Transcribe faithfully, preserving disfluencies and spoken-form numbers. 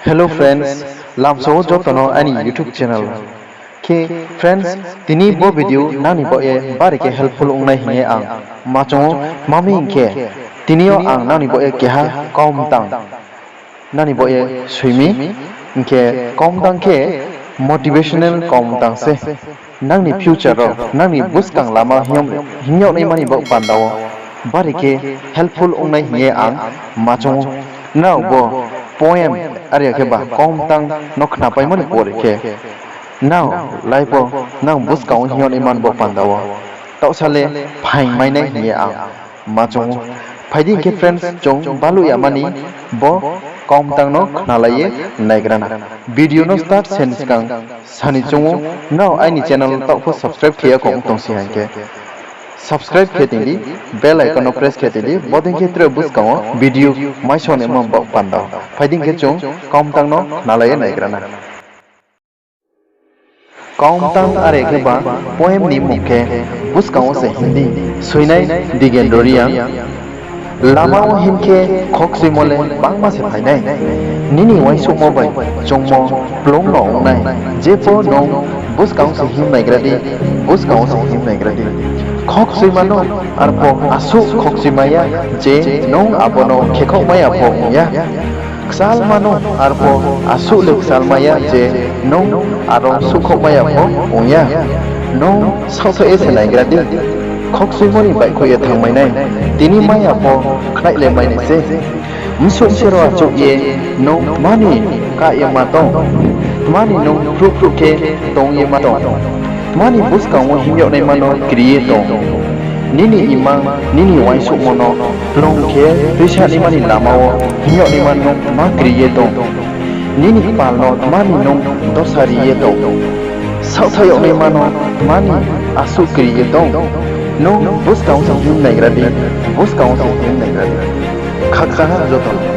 Hello friends, lamsa wo joto no aini YouTube channel. Khe friends, tini bo video nang ni baoh ye bari khe helpful ong nai hing ye ang ma choung ou, tma hing khe tini yo ang nang ni baoh ye keha kaumtang nang ni baoh ye soi mi, hing khe kaumtang khe motivational kaumtang se. Nang ni future wo, nang ni buskang lama himyag naima ni baoh panda wo bari khe helpful ong nai hing ye ang ma choung ou. Nrao bo poem are khe ba kaumtang no khnapaimo ni pore khe nrao life wo nang buskang wo himyag naima ni baoh panda wo taohsa le phaing mai nai hing ye ang ma choung ou. Phai di hing khe friends, chung baluh yama ni bo kaumtang no khnalai ye naigra na. Video no start se ni skang sa ni choung ou, nrao aini channel taoh pho subscribe khe ya kho ong tong si hing khe subscribe khe tong di, bell icon no press khe tong di, bodei khe tre buskang wo video mai song naima ni baoh panda wo. Phai di hing khe chung kaumtang no khnalai ye naigra na. Kaumtang are khe ba poem ni mmung khe buskang wo se hing di, soinai Digendra Reang. Lama wo hing khe khokchuimo le bangma se phai nai. Nini uaingsouhmo bai choungmo kplung no ong nai. Jepho nung buskang wo se hing naigra di, buskang wo se hing naigra di. Khokchuima no arpho asuh khokchuimai ya je nung abo no khekhaohmai ya pho ong ya. Kchalma no arpho asuh le kchalmai ya je nung aro suhkhaohmai ya pho ong ya. Nung saohthaih ye se naigra di. Khokchuimo ni baihkhouh ye thanngmai nai. Tini mai ya pho khnaihle mai nai se. Bsuh bse ro achouh ye nung tma ni kah ye ma tong? Tma ni nung phruh phruh khe tong ye ma tong? Tma ni buskang wo himyag naima no kri ye tong? Nini imang, nini uaingsouhmo no kplung khe tuisa naima ni lama wo himyag naima no tma kri ye tong? Nini kpal no tma ni nung dosa ri ye tong? Saohthaih yag naima no tma ni asuh kri ye tong? Nung buskang wo se hing naigra di, buskang wo se hing naigra di. Khakchang ha joto no.